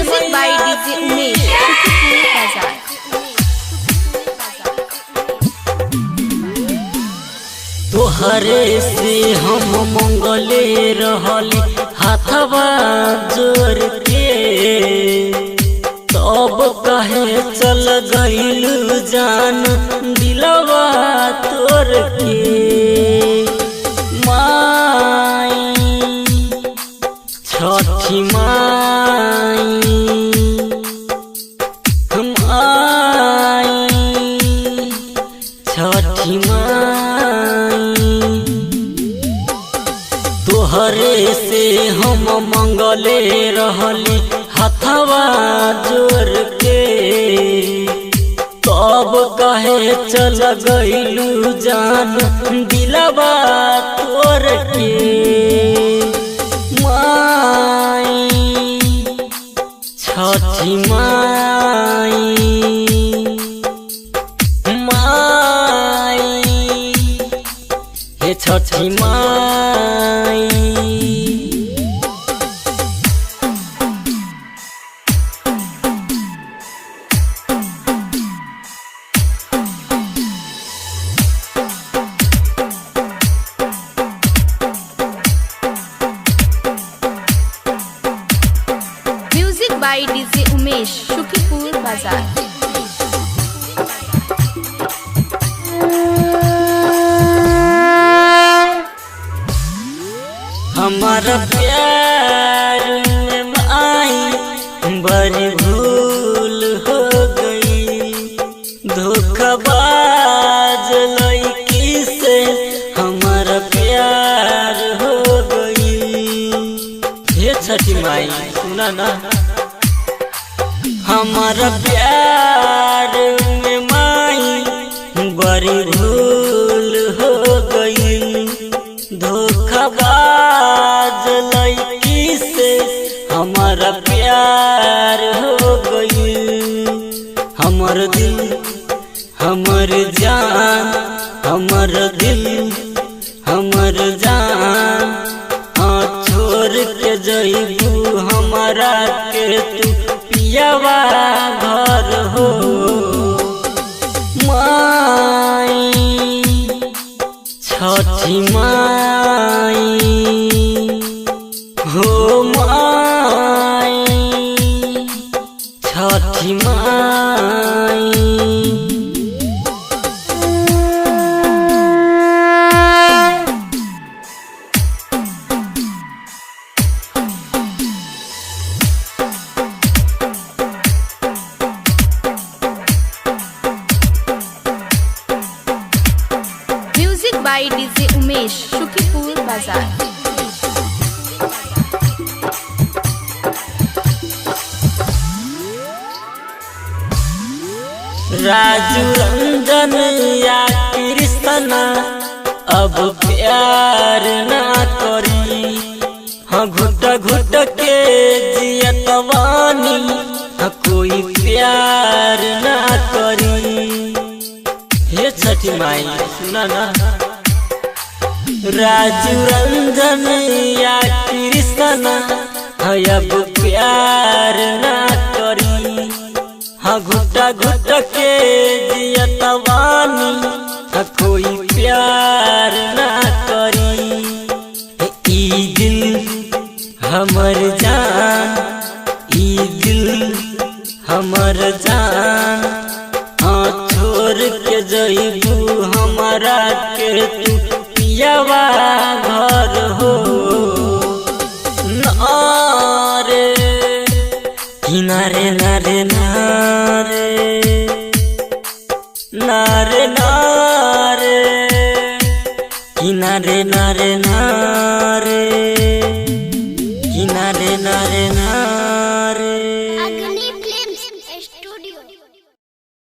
Music by मैया DJ की। Umesh, Sukhipur Bazar. तोहरे से हम मंगले रहली हाथवा जोर के, तब कहे चल गइलू जान दिलवा तोर के। माई छठी माई हम आई छठी माई, तोहरे से हम मंगले रहली हथवा जोर के, तब कहे चल गइलू जान दिलवा तोर के। माई छठी माई माई हे छठी माई। Music by DJ Umesh, Sukhipur Bazar. हमारा प्यार में माई बड़ी भूल हो गई, धोखाबाज लड़की से हमारा प्यार हो गई। हे छठी माई सुना ना, हमारा प्यार में माई बड़ी भूल हो गई, धोखाबाज लड़की से हमारा प्यार हो गई। हमर दिल हमर जान, हमर दिल हमर जान, हाँ छोड़ के जइबू हमारा के तू पियावा घर हो। माई छठी माई हो माई छठी माई। Music by DJ Umesh, Sukhipur Bazar. Raju Ranjan या कृष्णा अब प्यार ना करी, हाँ घुट घुट के जियतवानी, हाँ कोई प्यार ना करी। हे छठी माई सुना ना, राजू रंजन या कृष्णा हाँ अब प्यार ना करी, हाँ घुटा घुट के जियतवानी, हाँ कोई प्यार ना करी। ई दिल हमर जान, ई दिल हमर जान, हाँ छोड़ के जइबू हमारा के तू पियावा घर हो। नारे किनारे नारे नारे नारे नारे किनारे नारे नारे।